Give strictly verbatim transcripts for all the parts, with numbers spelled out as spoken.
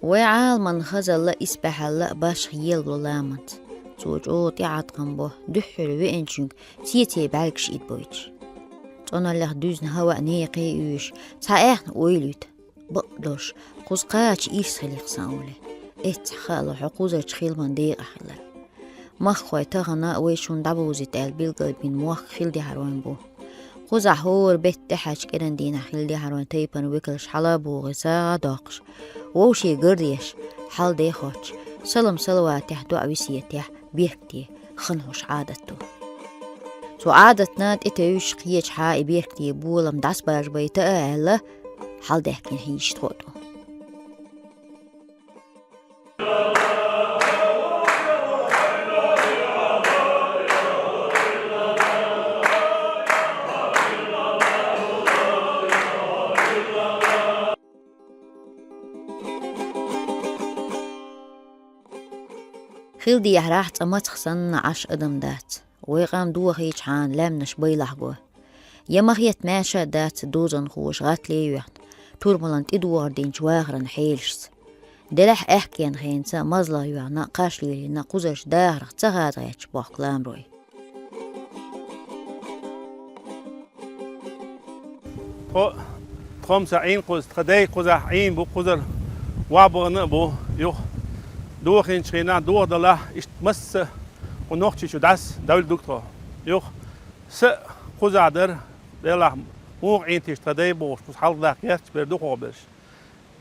Вай Ӏаламан хазалла а, исбаьхьалла а башха елабу ламанца. Цо чӀогӀа тӀеӀаткъам бо, дуьххьара веанчуьнга цеций бӀаьргаш идбойтуш. ЦӀоналлех дуьзна хӀаваъ некхий уьйш, цхьа аьхна ойла юьту, бакъдолуш, кхуза кхача ирс хилийх сан олий. Эццахь хаало хьо кхузарчу хиламан декъахь хилар. Махкахой, тахана вай шуна дӀабовзийта аьлла билгалбина мохк Хилдехьаройн бу. Кхузахь хӀора бетта тӀаьхьарчу кӀиран дийнахь Хилдехьаройн тайпана векалш хьала а богӀий, сагӀа а доккхуш, вовшийн гар деш, хьал-де хоттуш, салам-салаватехь, доӀа-весетехь, беркате хинхуш Ӏадат ду. Цу Ӏадатна тӀетевжаш кхечахьа и беркате болам дӀасабаржабайта а аьлла, хьалдаьхкина хьийзаш тхо а ду. Хилдехьарахь цкъа мацах санна Ӏаш адам дац. Вай къам дохийчхьана лаьмнаш байлахь го. Я ма хетта маьрша а дац дозанхоша гӀатале а йоьхна, турмалан тӀедогӀар динчу вахаран хьелашца. Делахь аьхкенан хенца мазлах йоьхна, кхаж лелийна кхузарчу дахарх ца хаза гӀерташ бохку ламарой. Тхо, тхо-м ца Ӏийна кхуза, тхан дай кхузахь Ӏийна бу, кхузара вахбахана а бу, юха дохийначу хенахь, доха далахь, иштта масса а кху Нохчийчу дӀаса довлуьйтуш ду тхо. Юха са а кхузахь дара, делахь муха Ӏийна теша тхан дай бохуш, кхуза хьалхадаккха гӀерташ бер ду кхо берш.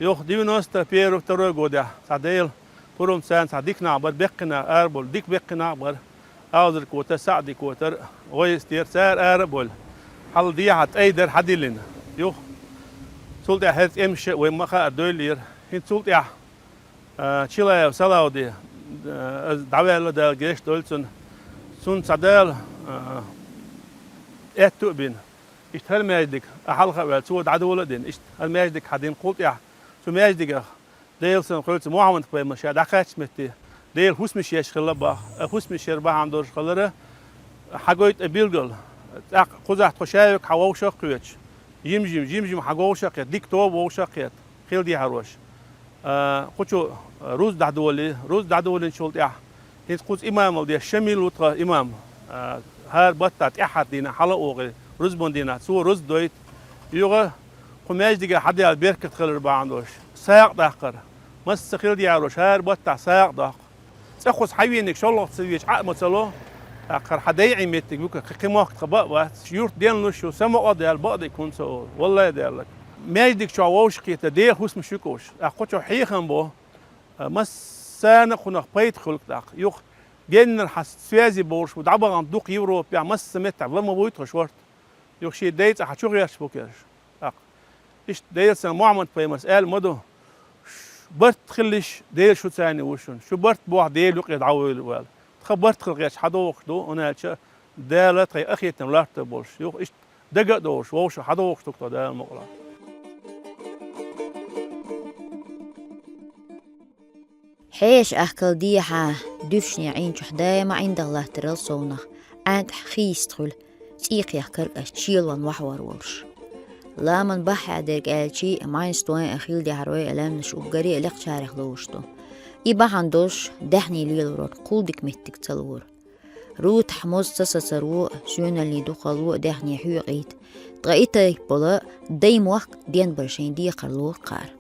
Юха девяносто первый, второй годехь цхьа Делан пурбанца цхьа дика нах бара, беккхий нах арабовлу, дика беккхий нах бара. Алзар-Котар, СаӀди-Котар, гӀой стер, цара ара а бовлу. Хьал дехьа тӀай дара хьадиллина. Юха цул тӀаьхьа хӀара тӀемаш а вай ма хаара девллера. ХӀинца цул тӀаьхьа, а, Чилаев Салавди, а, дӀаваьлла, Дала гечдойла цунна. Цунна цхьа Дала, а, аьтту а бина. Иштта хӀара маьждиг а хьалха а ваьлла, цо дӀадола а дина. Иштта хӀара маьждиг хьадина, кхул тӀаьхьа цу маьждигах Делан салам хуьлда цунна, Мухьаммад-пайхамар ша дӀакхаьчча метте, Делан хӀусамаш еш хилла боху. А хӀусамаш яр бахьана долуш хилара, хьагойту а билггал, тӀаккха кхузахь тхо шаверг хьан вовшах а кхоьчуш, жим-жим, жим-жим хьан говшах а кхетта, дика тоба вовшах а кхетта, Хилдехьароша. А, кху чу рузба дӀадолий, рузба дӀадолийначул тӀаьхьа, хӀинца кхуза имамал деш Шамил ву тхан имам, а, хӀара баттахь тӀаьххьара дийнахь хьала а вогӀий, рузбан дийнахь цо рузба дойту. Юха кху маьждиге хьадаьлла беркат хилар бахьана долуш, сагӀа даккхар. Масса Хилдехьароша хӀара баттахь сагӀа доккху. ЦӀа кхуза хьан вениг шолгӀа ца веча Ӏа а ма ца ло, тӀаккха хӀара хьан дай Ӏийна меттиг ву-кх, кхин кхин мохк тхан бан а бац. Юрт денлуш ю, самукъа а даьлла, бакъдерг хӀунда ца олу. Валлай а даьлларг. Маьждиг чохь вовшах а кхетта, Делан хӀусамаш ю-кх уьш. ТӀаккха кху чу хьехам бо, массарна а кхунах пайда хуьлу-кх тӀаккха. Юха геннара хьан связи болуш ву, дӀабахана дукха Европехь, масса меттехь ла ма вуьйту хӀара шорта. Юха шен дай цӀа хьан чу гӀерташ бу-кх уьш. ТӀаккха иштта Делан салам, Мухьаммад-пайхамарс аьлла ма ду: «Ш-, барт хилалаш, Дела шу царна ву шуна. Шу барт бохь, Дела юкъе дӀавойла», — аьлла. Тхан барт хила гӀерташ хьан догӀуш ду, хӀунда аьлча Дала тхайн къинхетам латто болуш. Юха иштта дага а долуш, вовшах хьан догӀуш ду-кх тхо, Дала мукъалахь. Хьеша ахкал дехьа, дуьшне Ӏийначохь даима ӀиндагӀ латтарал совнах, ӀаьнтӀахь хийста хуьлу, цӀий кхехкар кӀаьста шелонна вахьор волуш. Ламан баххьа дерг аьлчий, Майнстойн а, Хилдехьаройн а лаьмнаш уггаре а лекхачарех ловш ду. И бахьана долуш даьхний лелоран кхул дика меттиг ца лора. Рутахь моза ца сацаро а, соьналлин дукхалло а даьхне хьоькъийта, ткъа и тайпа бола даймохк денбар шайн декхар лору кхара.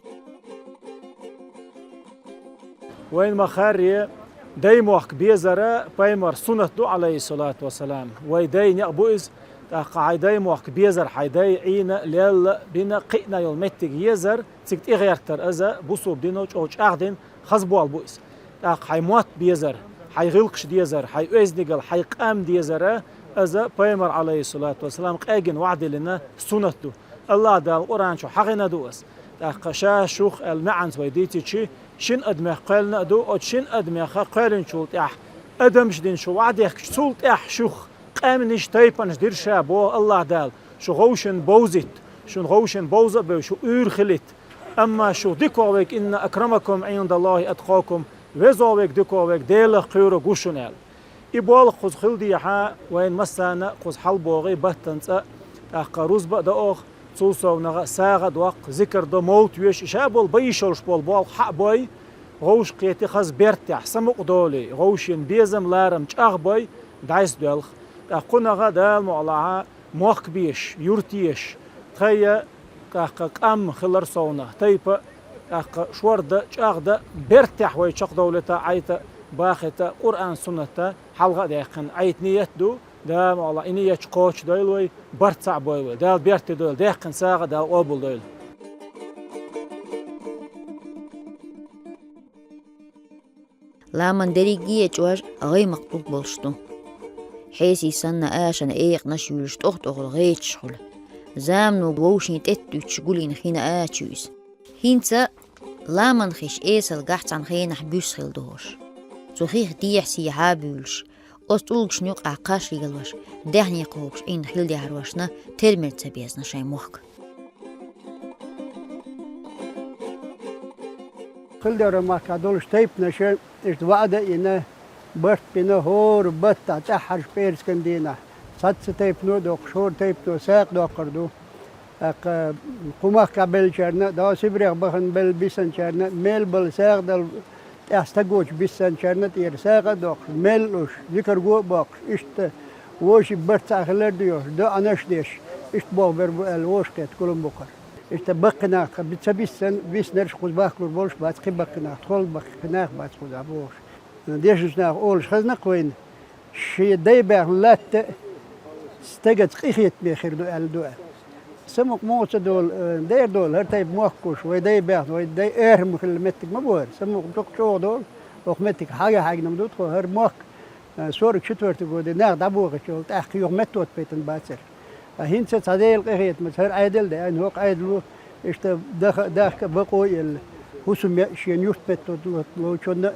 Вайна ма-хаьрре, даймохк безара пайхамар суннат ду, Ӏалайхиссалату вассалам. Вай дай некъ бу иза, тӀаккха хьайн даймохк безар, хьайн дай Ӏийна, лелла, бина, кхиъна йолу меттиг езар, цига тӀегӀертар, аза бусулба дино чӀогӀа чӀагӀдина хаза болу бу иза. ТӀаккха хьайн мотт безар, хьайн гӀиллакхаш дезар, хьайн оьздангалла, хьайн къам дезара, аза пайхамар, Ӏалайхиссалату вассалам, къегина ваӀда диллина суннат ду. АллахӀ Дала Къуръан чу хьахийна ду ас. ТӀаккха ша шух аьлла маьӀанца вай дийцичи, шина адамех кхоьллина а ду, оцу шина адамех кхоьллинчул тӀаьхьа адамаш дина шу ваӀда дехкича, цул тӀаьхьа шух къаьмнаш, тайпанаш дира ша, боху АллахӀ Дала, шу гӀовшина бовзийта, шуна гӀовшина бовза а бевза, шу уьйр хилийта. Амма шу дика вахавайг: «Инна акрамакум Ӏиндаллахи аткъакум». Везо вайга, дика вайга, Делах кхоьрург ва шуна аьлла. И болх кхуза хила дехьа, вайна массарна кхуза хьалбогӀий баттанца, тӀаккха рузба а дан оха, цул совнагӀа сагӀа а доккху, зикар до, мовлат веш, и ша болу бан йиш йолуш болу болх хьа а бой, вовшахкхетий хаза бертехь, самукъа долий, вовшийн безам, ларам чӀагӀбой, дӀасадоьлху. ТӀаккха кхунах а Дала мукъалахь, мохк беш, юрт еш, тхайя, тӀаккха къам хилар совнах, тайпа, тӀаккха шорда, чӀагӀда, бертехь вай чекхдовлита, Ӏайта, бахита, Къуръан-суннатта хьалха а даьккхина, Ӏайта ниет ду, Дала мукъалахь, и ниет кхочушдойла вай, барт цхьаъ бойла вай. Дала берте дойла, даьккхина сагӀа Дала къобалдойла. Ламан дерриге а чӀож гӀай-макха тӀулг болуш ду. Хьесий санна ашана экъанаш юьйлуш тӀоха-тӀохула гӀерташ хуьлу. Замано вовшийн тӀеттӀуьттуш гулйина хин а чу иза. ХӀинца ламанан хиш эсалгахь цхьана хенахь буьйса хилла догӀуш. Цу хих дехьа-сехьа а буьйлуш, оцу тӀулгашна юкъахь кхаш лелош, даьхни кхобуш Ӏийна хилла дехьарошна тера-мера ца безна шайн мохк. Хилла дерриг махкахь долуш тайпанаша иштта ваӀда а йина, барт бина, хӀора баттахь тӀаьххьарчу пӀераскан дийнахь цхьацца тайпано а доккхуш, хӀора тайпано сагӀа доккхур ду. ТӀаккха кху махкахь беллачарна а, дӀо Сибрех бахана белла бисинчарна а, мел бала сагӀа дала тӀехь стагочу биссанчарна тӀера сагӀа а доккхуш, мел луш, зикарго а боккхуш, иштта вовшийн барт цхьаъ хилар а доьхуш, доӀанаш а деш, иштта болх бер бу аьлла, вовшахкхетта гулам бу-кх хӀара. Иштта баккхий нах тхан ца биссина, биснарш кхуза бахкалур болуш бац, кхин баккхий нах, тхол баккхий нах бац кхузахь бохуш. Дешначу наха олуш хезна-кх вайна, шен дай баьхна латта а стагаца къинхетаме хир ду аьлла ду аьлла. Самукъа муха ца долу, э, дера долу, хӀара тайпа мохк гуш, вай дай баьхна, вай дай аьрха ма хилла меттиг ма бу хӀара. Самукъа дукха чӀогӀа долу, хӀокху меттиг хьагӀ-хьаьгна ма ду тхо, хӀара мохк, э, сорок четвёртый годе нах дӀабохийча йолу, тӀаккха юха меттод пайтина бацара. Ткъа хӀинца цхьа Делан къинхетамца хӀара Ӏедал а деана, хӀокху Ӏедало иштта даха а, дахка а бакъо а елла, хӀусам яа шена юрт меттод ло-, лоцунна а,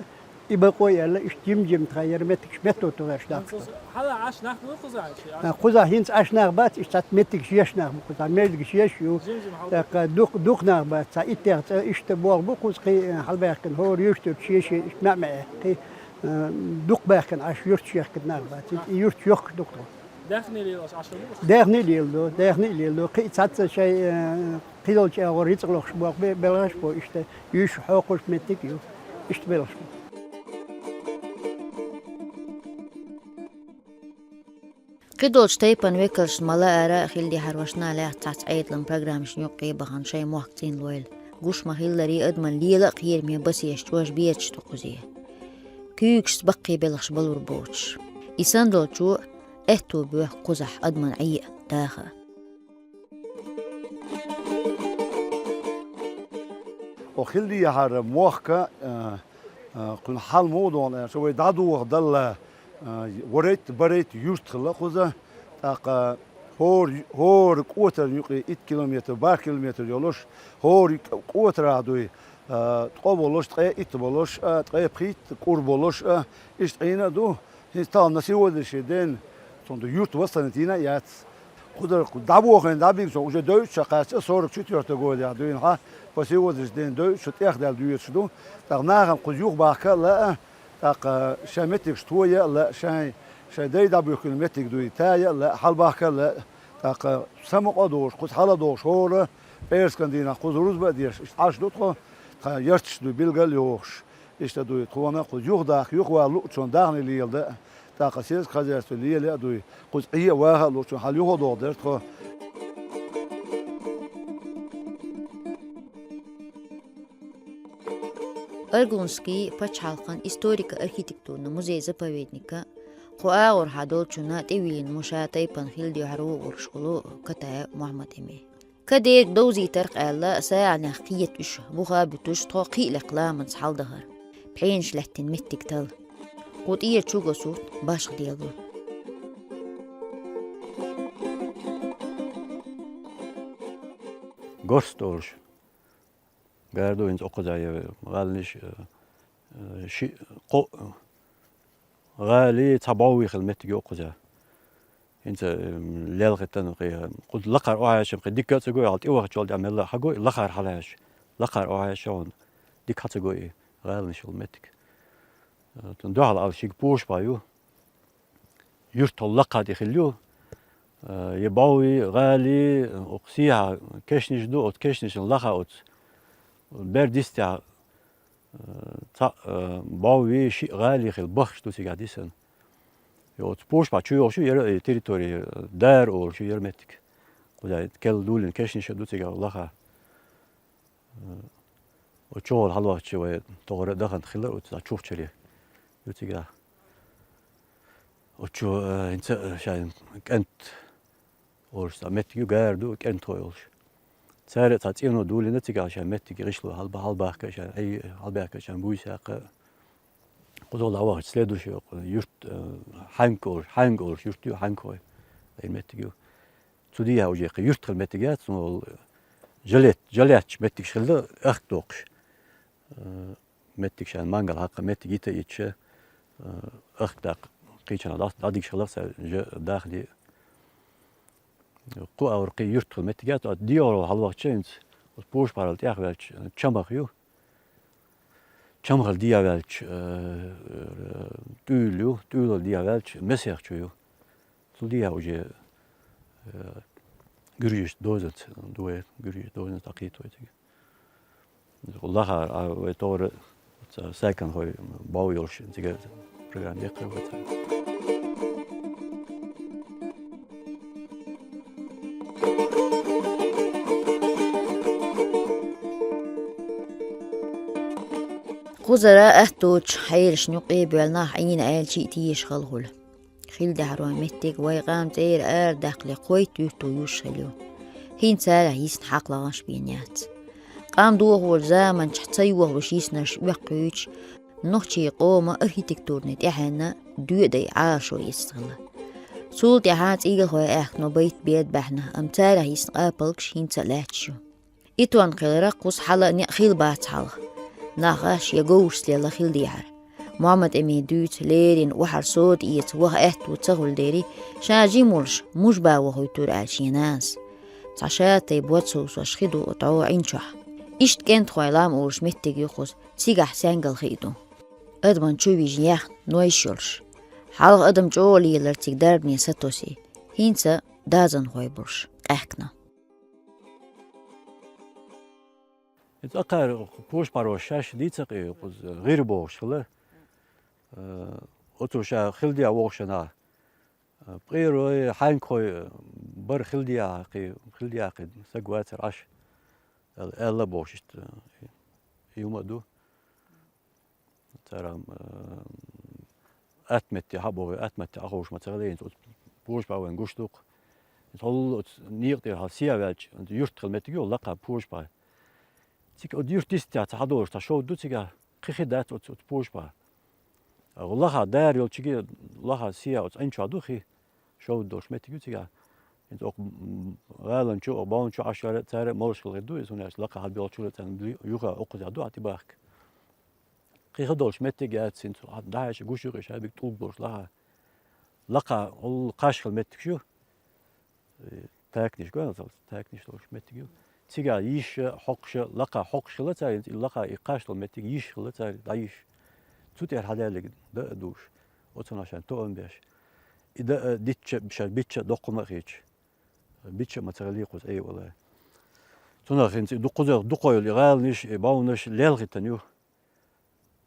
и бакъо а яьлла, иштта жим-жима тхан яра меттигаш меттод тохуьйтуш даккха. Хьала Ӏаш нах ду кхузахь? А, кхузахь хӀинца Ӏаш нах бац, иштта цхьацца меттигаш еш нах бу кхузахь, мердигаш еш ю. Жим-жима хьала. ТӀаккха дукха, дукха нах бац, цхьа иттех цӀа иштта болх бу кхуза кхин а, хьалабаьхкина, хӀора юьртара шен-шен иштта маьӀ-маьӀе кхин, а, дукха баьхкина Ӏаш юьрташ яхкина нах бац. И юьрташ йохкуш ду кхузахь. Даьхни лелош Ӏаш ду? Даьхни лело, даьхни лело. Кхин а цхьацца шайн, а, кхидолчу агӀор рицкъ лохуш болх бе-, белхаш бо иштта. Уьш хьокхуш меттиг а ю, иштта белхаш бу. Кхидолчу тайпана векалшна ма-лаара а хилла дехьарошна лаьцна цхьацца Ӏедалан программашна юккъе а бахана шайн мохк цӀанлойла. Гуш ма-хиллара, адаман лела а кхераме басеш чӀож бераш ду кхузе. Куьйгашца баккхий белхаш балур боцуш. И санна долчо аьтто боьхку кхузахь адаман Ӏе а, даха а. Оха хилла дехьара мохк, а, а, кхуьнан хьал муха ду аьлча, вай дӀадохадалла, а, ворайтта, барайтта юрт хилла кхуза, тӀаккха хӀора, хӀора кӀотарна юкъе итт километр, барх километр йолуш, хӀора кӀотарахь дуй, а, ткъо болуш, ткъе итт болуш, а, ткъе пхийтта кӀур болуш, а, иштта Ӏийна а ду. ХӀинца тахана на сегодняшний день цунна юрт восстановить йина а яц. Кхузара дӀабохийна дӀабигначу уже дойуш ша кхаьчча, сорок четвёртый годехь дуьйна хьа, по сегодняшний день дойуш шу тӀехдаьлла доьшуш ду. ТӀаккха нахана кхуза юхабахка а лаа, тӀаккха шайн меттигаш тоя а лаа, шайн, шайн дай дӀабуьхкина меттиг дуй, тая а лаа, хьалабахка а лаа. ТӀаккха самукъа а дохуш, кхуза хьала а дохуш, хӀора пӀераскан дийнахь кхуза рузба а деш, иштта Ӏаш ду тхо, тхан ярташ дуй билгал а йохуш. Иштта дуй, тхуна кхуза юхадахка, юхавала луучунна даьхни лелада а, тӀаккха сельскохозяйственный лела а дуй, кхуза Ӏе а ваха а луучунна хьала юхадохадара тхо. Аргунский пачхьалкхан историко-архитектурни музей-заповедника кху агӀор хьадолчунна тӀевиллина муша тайпана хилла дехьаро а волуш волу Катаев Мухьаммад-Эми. Кадерг довзийтарх аьлла, сагӀанех кхета уьш, буха а буьтуш, тхо кхин а лекха ламанца хьалдахара. Пхьенаш лаьттина меттиг тала. Кху тӀера чу го сурт башха дело. Горст олуш. Гара ду хӀинца окхуза я гӀаланаш, э, э, ши-, кхо-, гӀали цхьа бӀов вехала меттиг ю окхуза. ХӀинца, эм, лелхийтина кхе, кху лакхара охьаьжча, кхе дика а ца го, хьал тӀе вахча вал тӀе мелла а хьаго, и лакхара хьалаьжча. Лакхара охьаьжча, хьуна дика хьа ца го и гӀаланаш йолу меттиг. Э, тун дуьхьал ала шига Пушпа ю. Юрт хьол лакха тӀе хилла ю. Э, е бовви, гӀали, укх сехьа кешнаш ду, оцу кешнашна лаха оцу бер дистехь, э, цхьаъ, э, бовви, шиъ гӀали хилла бахаш ду цигахь дисан. И оцу Пушпа чу йолуш ю, яра и территори, э, дара олуш ю, яра меттиг. Кхузахь керла дуллина кешнаш а ду цигахь лаха. Э, оцу чухула хьалавахча вай тохара дахант хилла, оцу чухчаре ю цигахь. Оцу чу, э, хӀинца, э, шайн кӀент олуш цхьа меттиг ю, гара ду, кӀентхой олуш. Цара а цхьа цӀено дуллина цигахь шайн меттиг гӀишло хьалба-, хьалбахка шайн, Ӏий, хьалбаьхка шайн буйса яккха. Кхузахь вахча следующий юрт, э, Хьанг олуш, Хьанг олуш юрт ю, Хьангхой. Ай меттиг ю. Цу дехьа уже кхин юрт хила меттиг яц, ну, вол, жалет-, жалетташ меттигаш хилла, ахка доккхуш. Э, меттиг шайн мангал хьакха, меттиг йита а йитча, э, ахка даккха кхечанхьа дӀа-, дӀадигаш хилла цара жа-, дахале. Кху а вара кхин юрт хила меттиг яц, а дегӀаро хьалавахча хӀинца, оцу Пушпарал тӀехваьлча, Чамах ю. Чамхал дехьаваьлча, э, э, ТӀуьйла ю, ТӀуьйлал дехьаваьлча, Месех чу ю. Цул дехьа уже, э, гуьржийн дозанца ду вай, гуьржийн дозанца дӀакхийта вай цига. Лаха, а, вай тохара оцу саьканхой бов йолуш цига программа деккхар вай цара. Кхузара аьтточу хьерашна юкъе боьлла нах Ӏийна аьлча а тешаш хала хуьлу. Хила дехьаро меттиг вай къам цӀера арадаьккхале кхойтта юьрто юьсуш хила ю. ХӀинца царах йисна хьакхлагӀанаш бен яц. Къам дохорчу заманчохь ца йохалуш йиснарш оьккхуьйтуш, нохчийн къоман архитектурни тӀаьхьенна доьадай Ӏалашо эцна хилла. Цул тӀаьхьа цӀийлахой аьхкано байт бед баьхьна, амма царах йисна къапалгаш хӀинца а лаьтташ ю. И тонна хиларах кхуза хьала а некъ хилла бац хьалха. Нах гӀаш я говрашца лелла хила дехьара. Мохьмад-Эмин дуьйцу, леррина охьара сода эца ваха аьтту ца хуьлу дерий, ша жима волуш мужа бан вохуьйтура аьлла шен нанас. Цхьа шатайпа боц совсош хи ду дӀо Ӏин чохь. Иштта кӀентхой лам олуш меттиг ю кхуза, цигахь саьнгал хи ду. Адаман чу вижна яьхна нойш йолуш. Хьалха адам чӀогӀа лелара цига дарбане сатосий, хӀинца дазанхой болуш къаьхкина. И цӀа кхара Пушпаро шаьш дийца кхин кхуза гӀира бохуш хила. Э, оцу ша хила дехьа вохуш нах, э, пкъерой, хьаьнгхой, э, бара хила дехьа кхин, хила дехьа кхин саг вацара Ӏаш, аьлла, аьлла бохуш иштта, э, и хӀума а ду. Цара, э, атта метте хьа а бохуй, атта метте Ӏа ховш ма ца хилла, хӀинца оцу Пушпа вайн гуш ду-кх. ХӀинца хьол оцу некъа тӀера хьал сехьа ваьлча, юрт хила меттиг ю лакха Пушпа. Цига оцу юрт дистехь ца хьадолуш цхьа шовда ду цигахь, кхин хи дац оцу, оцу Пушпа. А лаха дара йолчуьнга, лаха сехьа оцу Ӏин чохь ду хи, шовда долуш меттиг ю цигахь. ХӀинца окху, м, гӀаланчу, окху бовначу Ӏаш яра, цара а молуш хила хир ду, иза хӀунда аьлча лакха хьалабоьлхучура царна ю-, юха окхузахь ду хьан тӀебахка. Кхин хи долуш меттиг яц хӀинца, хьан дӀахьаьжча гуш ю кхин шабиг тӀулг болуш лаха. Лакха хьул кхаш хила меттигаш ю. Э, такниш гой, такниш долуш меттиг ю. Цигахь йиша, хьокхуша, лакха хьокхуш хила цара, и лакха и кхаш долу меттиг йиш хила цара, дӀайиш. Цу тӀера хьадаьллиг дан а душ, оцунах шайн тоам беш. И дан а дитча, шайн бичча доккхума а хеташ. Бичча а ма ца хилий кхуза, ай валай. Цунах хӀинца и дукхуза, дукхойла и гӀаланаш, и бовнаш лелхийтина ю.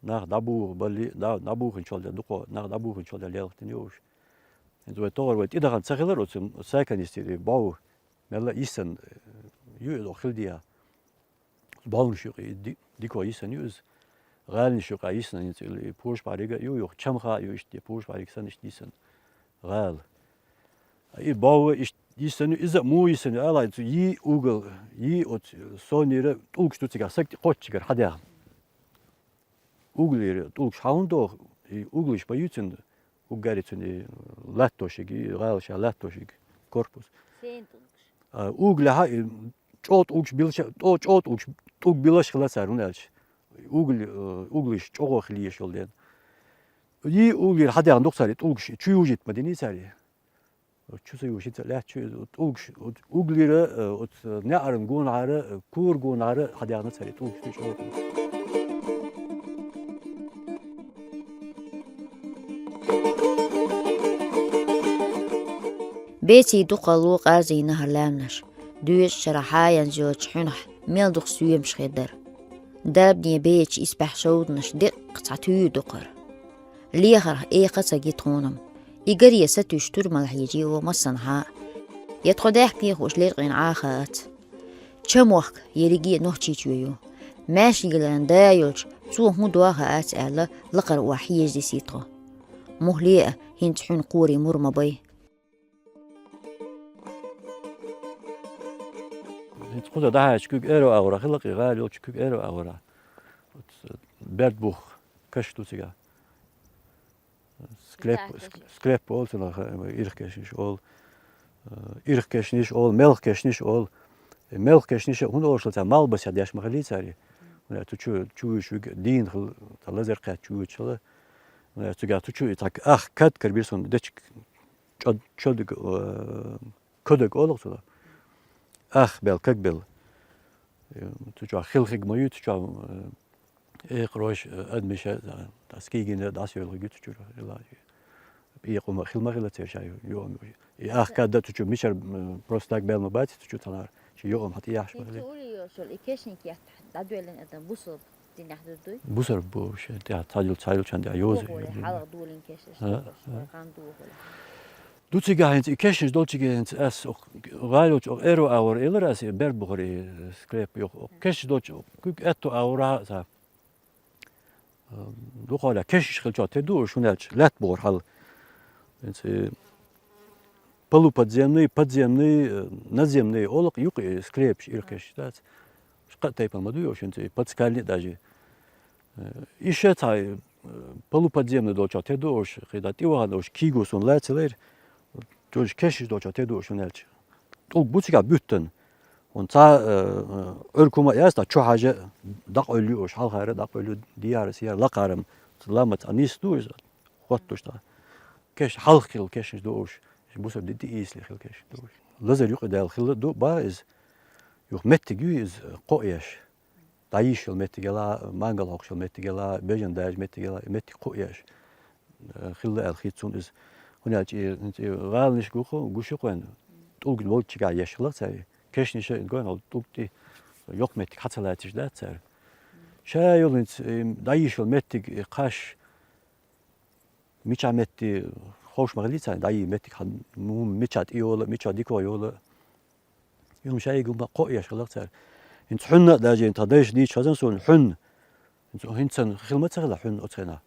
Нах дӀабуха балли, дӀа-, дӀабуханчул дела дукхо, нах дӀабуханчул дела лелхийтина ю уьш. ХӀинца вай тохара вай тӀедахана ца хилар оцу саканистий бов, мелла а йиссана, э, ю иза хила дехьа. Бовнаш юкъа и ди-, дико йиссана ю иза. ГӀаланаш юкъа йиссана, хӀинца и Пушпарига а ю, юха Чамха а ю, иштта Пушпарига санна иштта йиссана гӀала. И бов иштта йиссана ю, иза а муха йиссана ю, ала, цу йий угол, йий оцу сонера тӀулгаш ду цигахь саг тӀе кхоччигара хьадаьхна. Углера тӀулгаш хьан хӀунда доху? И углаш бан ю цуьнан, уггаре цуьнан и латтошиг, и гӀала ша латтошиг, корпус. Сен тӀулгаш? А, углехьа и чӀогӀа тӀулгаш билла ша, тӀо-, чӀогӀа тӀулгаш, тӀулг биллаш хила цара, хӀунда аьлча угли-, э, углиш чӀогӀа хила езаш йолу дела. И углера хьадаьхна ду-кх цара и тӀулгаш, чу южийта ма дина цара и. Чу ца южийта лаьтташ ю иза, тӀулгаш, углера, э, оцу неӀаран гонахьара, э, кора гонахьара хьадаьхна цара и тӀулгаш, чӀогӀа тӀулгаш. Беций дукхало къарзийнахьара лаьмнаш. Доьзачу шарахь хьаянза йолчу хьуьнах мел дукха соьмаш хир дара. Дарбане бечу исбаьхьа шовданаш деккъа цхьа туьйра дукхара. Лехарх экха а ца ги тхуна-м. И гаре сатуьйсуш туьра мала хьежий ву массанхьа а. Я тхо даьхкий хууш леркъина Ӏаха ац. Ча мохк ерриге а Нохчийчоь ю. Маьршийларан да йолчу цо хӀун до хаац аьлла, лакхара охьа хьежа дисий тхо. Мухле а, хӀинца хьуьнан кхоре мур ма бай. ХӀинца кхуза дӀахьаьжча куьг аэро агӀора хилла, кхин гӀала йолчу куьг аэро агӀора. Оцу берд бух каш ду цигахь. Склеп, ск-, склеп олу цунах, э, ирх кешнаш олу. Э, ирх кешнаш олу, мелх кешнаш олу. Э, мелх кешнаш хӀунда олуш цара малбасехь деш ма хилий цара. Хьуна цу чу, чу вуьйш вига дийна хила, цхьа лазар кхетта чу вуьйш хила. Хьуна цигахь цу чу и цхьа ах кад карбира суна дечиг чӀод-, чӀодаг, э, кодаг олу цунах. Ах бел, каг бел. Э, цу чохь хила хиг ма ю, цу чохь, э, экхарош, э, адамаша, э, дӀа скигина, дӀасаевлла гуьту чуьра хила. Пекъа ма хила ма хила церан ша ю, юам ю. И ах кадда цу чу мичара, м, просто так бел ма бац, цу чу тханара. Ши юам хьан тӀе яхьаш ма хила. ХӀинца ули йолуш йолу и кешнийн кехат дӀадоьллина адам бусалба динехь ду дуй? Бусалба бу, ше тӀе цхьадуьллу, цхьайолчан тӀе йоза. Бохури, хьалха дуьйлина кешнаш, а, а, хан духула. Ду цигахь хӀинца и кешнаш долчуьнга хӀинца ас гӀала йолчу аэро агӀора элира ас, и берд бухара и склеп юха. Кешнаш долчу куьг аьтту агӀора а ца. Дукхахьолехь кешнаш хилчохь тера ду уьш, хӀунда аьлча лаьтта бухара хьал. ХӀинца и полуподземный, подземный, э, наземный олу-кх юкъа и склепаш, ирх кешнаш дац. Кхаа тайпана ма дуй уьш, хӀинца и подскальный даже. Э, иша цхьа, э, полуподземный долчохь тера ду уьш, кхидӀа тӀе вахана уьш кийго суна лацалайра, чуьш кешнаш долчохь тера ду уьш, хӀунда аьлча тӀулг бу цигахь буьттан. Хьуна цхьа, э, э, Ӏуьрг хӀума а яц, цхьа чу хьажа, дӀакъевлла ю уьш, хьалхара дӀакъевлла ю, дехьара, сехьара, лакхара-м, ламаца а нисса ду иза, хоттуш тӀаккха. Кеш хьалха хилла кешнаш ду уьш, бусалба дин тӀе ийсале хилла кешнаш ду уьш. Лазар юкъадаьлла хилла ду, бах иза. Юха меттиг ю иза, кхоъ еш. ДӀайийш йолу меттиг елахь, мангал хьокхуш йолу меттиг елахь, бежана даьржа меттиг елахь, и меттиг кхоъ еш, э, хилла аьлла хета суна иза. ХӀунда аьлча и, и гӀаланаш гу-, гуш ю-кх вайн, тӀулг болччигахь еш хилла-кх цара. Кешнаша, гой хьо, тӀулг тӀе йоккха меттиг хьан ца лацийша дац цара. Ша йолу хӀинца, и дӀайийш йолу меттиг, и кхаш, мичахь метте ховш ма хилла царна, дӀайийна меттиг хьан, ну, мичахь тӀе йолу, мичахь дика йолу. Юха шайга хӀума кхоъ еш хилла-кх цара. ХӀинца хьуьнна а даже тхан дайша дийча хезна суна хьуьнна. ХӀинца, хӀинца хила ма ца хилла хьуьнна оцу хенахь.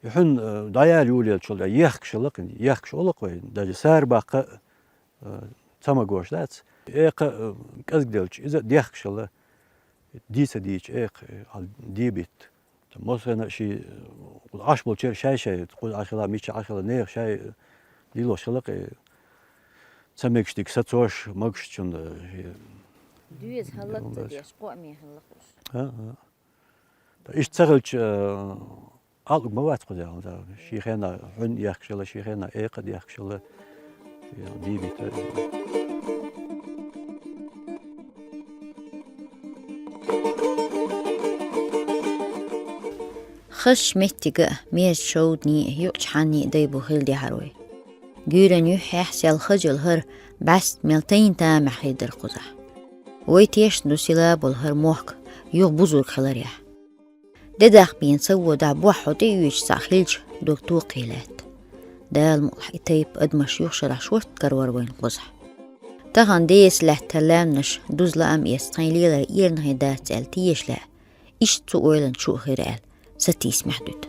И хьуьнна, э, дӀаяьлла юлаелчул, ехкаш хилла-кх, ехкаш олу-кх вай, даже сара баккха, э, ца магош дац. Экха, э, кӀезиг делча, иза а дехкаш хилла, дийца дийча экха, э, хьал дийбитта. Массарна а ши, э, Ӏаш болчеран шай-шай, кхуза Ӏаш хилла, мича Ӏаш хилла, нехан шай, э, лелош хилла-кх, э, ца мегаш дика сацош, магашчунна, э, ши. Доьза хӀаллак ца деш, къоаме хилла-кх уьш. А, а. Ткъа иштта ца хилча, э, алуг ма вац кхузахь, шен хенахь хьуьнна ехкаш хилла, шен хенахь экха а дехкаш хилла. Хазачу меттига а, мерзачу шовданийн а, юкъачу хьаннийн а дай бу хилла дехьара вай. Гуьйранна юьххьехь сел хаза йолу хӀара бӀаьста мел тайна тамехь хир дара кхузахь. Вай тешна ду сила болу хӀара мохк юха бузург хиларехь. Де даккха бен ца водахь, бохь хьо тӀеоьцуш цхьаъ хилча, дог токхий лаьтта. Дала мукъалахь и тайпа адамаш юха шарахь шортта карор вайна кхузахь. Тахана деса лаьттара лаьмнаш дуза лаам эцна тхайн лелар эрна хир дац аьлла теша лаьа, иштта цу ойланна чу а хир аьлла, сатийсамехь дуьту.